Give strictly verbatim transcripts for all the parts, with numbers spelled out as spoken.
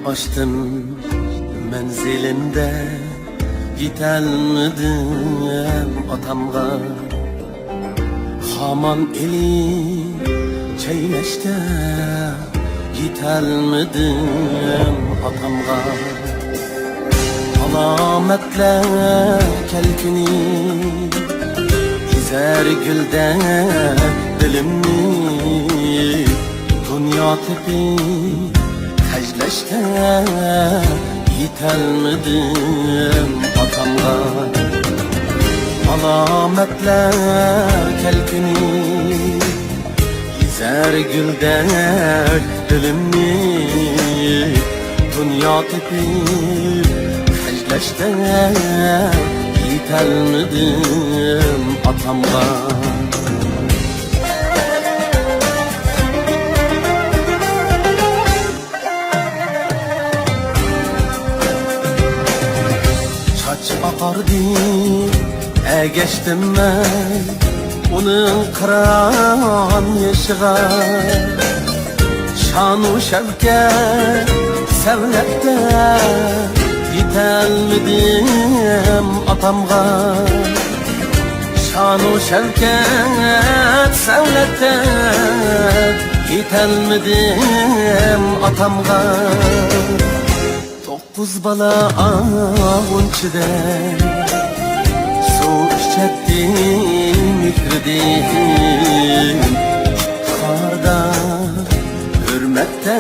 ئاشتىم مەنزىلىمدە، يېتەلمىدىم ئاتامغا. خامان ئېلىپ چەينەشتە، يېتەلمىدىم ئاتامغا. ئالامەتلەر كەلكۈنى ئېزەر گۈلدەك دىلىمنى. دۇنيا تېپىپ خەجلەشتە، يېتەلمىدىم ئاتامغا. ئالامەتلەر كەلكۈنى ئېزەر گۈلدەك دىلىمنى. دۇنيا تېپىپ خەجلەشتە، يېتەلمىدىم ئاتامغا. چاچ ئاقاردى، ئەگەشتىم مەن ئۇنىڭ قىران يېشىغا. شانۇ شەۋكەت سەۋلەتتە، يېتەلمىدىم ئاتامغا. شانۇ شەۋكەت سەۋلەتتە، يېتەلمىدىم ئاتامغا. توققۇز بالا ئاغۇنچىدە سۇ ئىچەتتى مېھرىدىن. ئىپتىخاردا، ھۆرمەتتە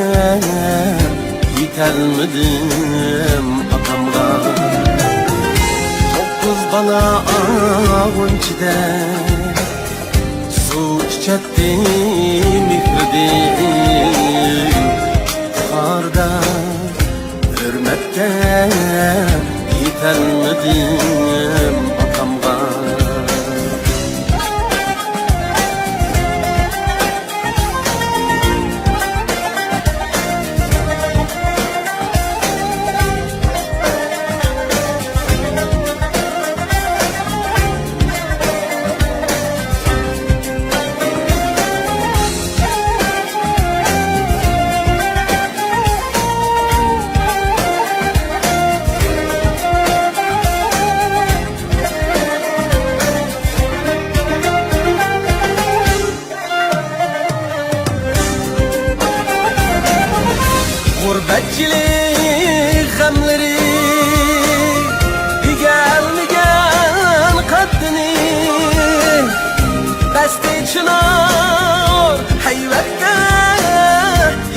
يېتەلمىدىم ئاتامغا. توققۇز بالا ئاغۇنچىدە سۇ ئىچەتتى مېھرىدىن. ئىپتىخاردا، ھۆرمەتكە يېتەلمىدىم ئاتامغا. غۇربەتچىلىك غەملىرى ئىگىلىگەن قەددىنى، بەستى چىنار ھەيۋەتكە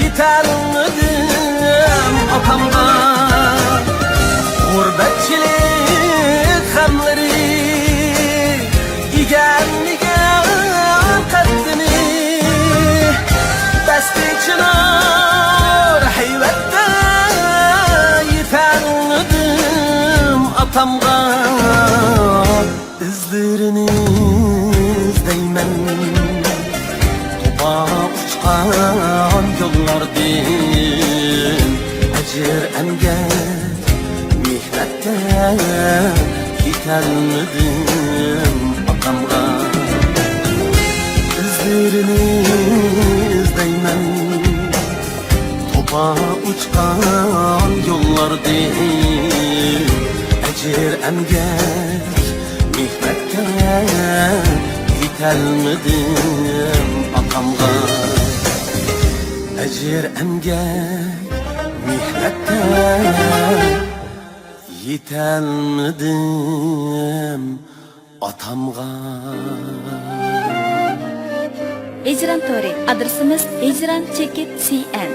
يېتەلمىدىم ئاتامغا. غۇربەتچىلىك غەملىرى ئىگىلىگەن قەددىنى، بەستى چىنار ھەيۋەتتە يېتەلمىدىم ئاتامغا. ئىزلىرىنى ئىزدەيمەن توپا ئۇچقان يوللاردىن، ئەجىر ئەمگەك مېھنەتكە يېتەلمىدىم ئاتامغا. ئىزلىرىنى ئىزدەيمەن توپا ئۇچقان يوللاردىن، ئەجىر ئەمگەك مېھنەتكە يېتەلمىدىم ئاتامغا. ئەجىر ئەمگەك مېھنەتكە يېتەلمىدىم ئاتامغا. ھىجران تورى، ئادرېسىمىز ھىجران چېكىت سى ئېن.